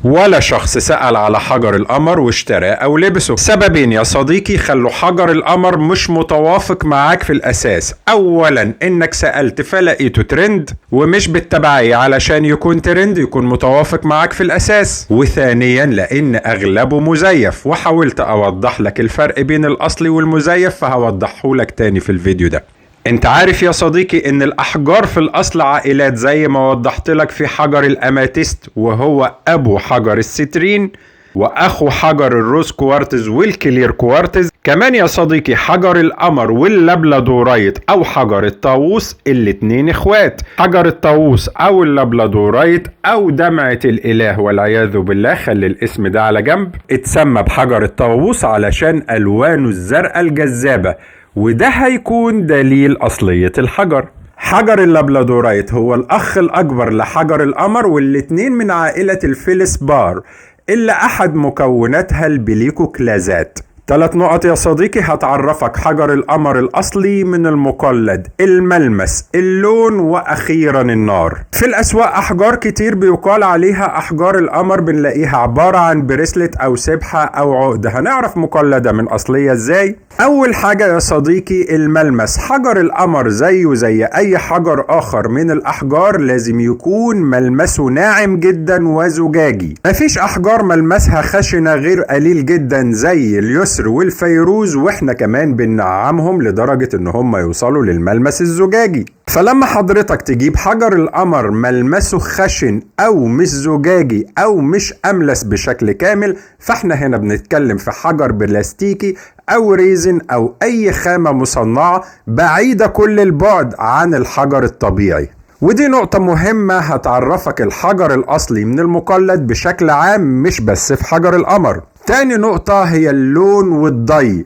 ولا شخص سأل على حجر القمر واشتراه أو لبسه. سببين يا صديقي خلوا حجر القمر مش متوافق معاك في الأساس. أولا إنك سألت فلقيته ترند، ومش بالتبعية علشان يكون ترند يكون متوافق معاك في الأساس. وثانيا لأن أغلبه مزيف، وحاولت أوضح لك الفرق بين الأصلي والمزيف فهوضحه لك تاني في الفيديو ده. انت عارف يا صديقي ان الاحجار في الاصل عائلات، زي ما وضحت لك في حجر الاماتيست وهو ابو حجر السترين واخو حجر ال rose quartz وال clear quartz. كمان يا صديقي حجر القمر واللابلادورايت او حجر الطاووس الاتنين اخوات. حجر الطاووس او اللابلادورايت او دمعة الاله والعياذ بالله، خلي الاسم ده على جنب، اتسمى بحجر الطاووس علشان الوانه الزرقاء الجذابة، وده هيكون دليل أصلية الحجر. حجر اللابلادورايت هو الأخ الأكبر لحجر القمر، والاتنين من عائلة الفيلسبار اللي أحد مكوناتها البليكوكلازات. 3 نقط يا صديقي هتعرفك حجر القمر الأصلي من المقلد: الملمس، اللون، وأخيرا النار. في الأسواق أحجار كتير بيقال عليها أحجار القمر، بنلاقيها عبارة عن bracelet أو سبحة أو عقدة. هنعرف مقلدة من أصلية إزاي؟ أول حاجة يا صديقي الملمس. حجر القمر زيه زي أي حجر آخر من الأحجار لازم يكون ملمسه ناعم جدا وزجاجي. مفيش أحجار ملمسها خشنة غير قليل جدا زي اليسر والفيروز، واحنا كمان بننعمهم لدرجة ان هم يوصلوا للملمس الزجاجي. فلما حضرتك تجيب حجر القمر ملمسه خشن او مش زجاجي او مش املس بشكل كامل، فاحنا هنا بنتكلم في حجر بلاستيكي او resin او اي خامة مصنعة بعيدة كل البعد عن الحجر الطبيعي. ودي نقطة مهمة هتعرفك الحجر الأصلي من المقلد بشكل عام، مش بس في حجر القمر. تاني نقطة هي اللون والضي.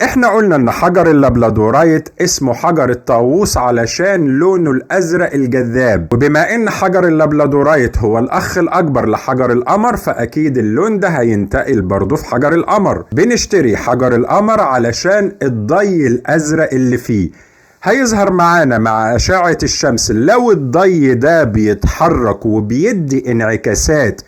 احنا قلنا ان حجر اللابلادورايت اسمه حجر الطاووس علشان لونه الازرق الجذاب، وبما ان حجر اللابلادورايت هو الاخ الاكبر لحجر القمر فاكيد اللون ده هينتقل برضه في حجر القمر. بنشتري حجر القمر علشان الضي الازرق اللي فيه هيظهر معانا مع أشعة الشمس. لو الضي ده بيتحرك وبيدي انعكاسات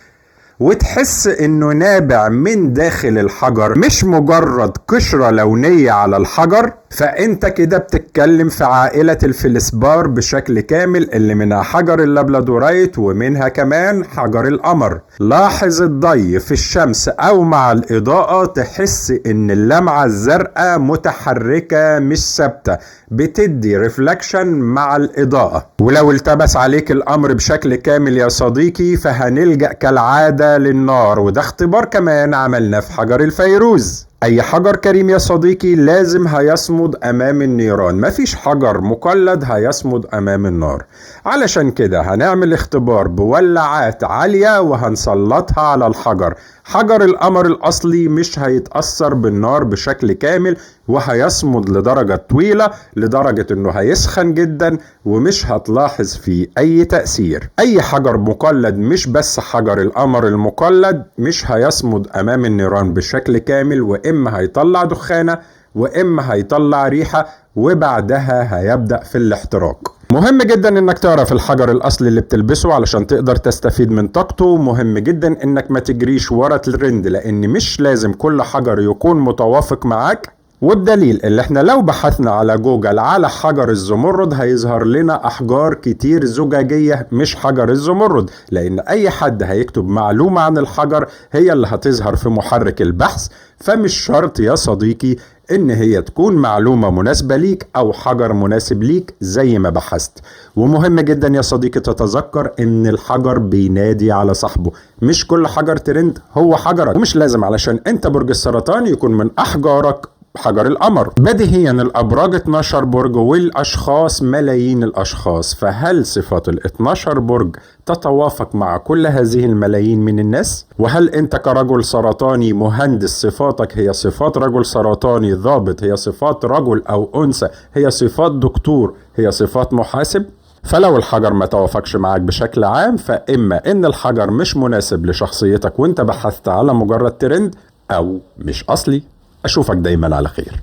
وتحس انه نابع من داخل الحجر مش مجرد قشرة لونية على الحجر، فانت كده بتتكلم في عائلة الفلسبار بشكل كامل اللي منها حجر اللابلادورايت ومنها كمان حجر القمر. لاحظ الضي في الشمس او مع الاضاءة تحس ان اللمعة الزرقاء متحركة مش ثابتة، بتدي reflection مع الاضاءة. ولو التبس عليك الامر بشكل كامل يا صديقي فهنلجأ كالعادة للنار، وده اختبار كمان عملناه في حجر الفيروز. اي حجر كريم يا صديقي لازم هيصمد امام النيران، مفيش حجر مقلد هيصمد امام النار. علشان كده هنعمل اختبار بولاعات عالية وهنسلطها على الحجر. حجر القمر الاصلي مش هيتأثر بالنار بشكل كامل وهيصمد لدرجة طويلة، لدرجة انه هيسخن جدا ومش هتلاحظ فيه اي تأثير. اي حجر مقلد مش بس حجر القمر المقلد مش هيصمد امام النيران بشكل كامل، واما هيطلع دخانة واما هيطلع ريحة وبعدها هيبدأ في الاحتراق. مهم جدا انك تعرف الحجر الاصلي اللي بتلبسه علشان تقدر تستفيد من طاقته. مهم جدا انك ما تجريش ورا الترند، لان مش لازم كل حجر يكون متوافق معاك. وبدليل اللي احنا لو بحثنا على جوجل على حجر الزمرد هيظهر لنا احجار كتير زجاجية مش حجر الزمرد، لان اي حد هيكتب معلومة عن الحجر هي اللي هتظهر في محرك البحث. فمش شرط يا صديقي ان هي تكون معلومة مناسبة ليك او حجر مناسب ليك زي ما بحثت. ومهم جدا يا صديقي تتذكر ان الحجر بينادي على صاحبه، مش كل حجر ترند هو حجرك، ومش لازم علشان انت برج السرطان يكون من احجارك حجر القمر. بديهيا الابراج 12 برج والاشخاص ملايين الاشخاص، فهل صفات ال 12 برج تتوافق مع كل هذه الملايين من الناس؟ وهل انت كرجل سرطاني مهندس صفاتك هي صفات رجل سرطاني ضابط، هي صفات رجل او انثى، هي صفات دكتور، هي صفات محاسب؟ فلو الحجر ما توافقش معاك بشكل عام، فإما إن الحجر مش مناسب لشخصيتك وانت بحثت على مجرد ترند، أو مش أصلي. أشوفك دايما على خير.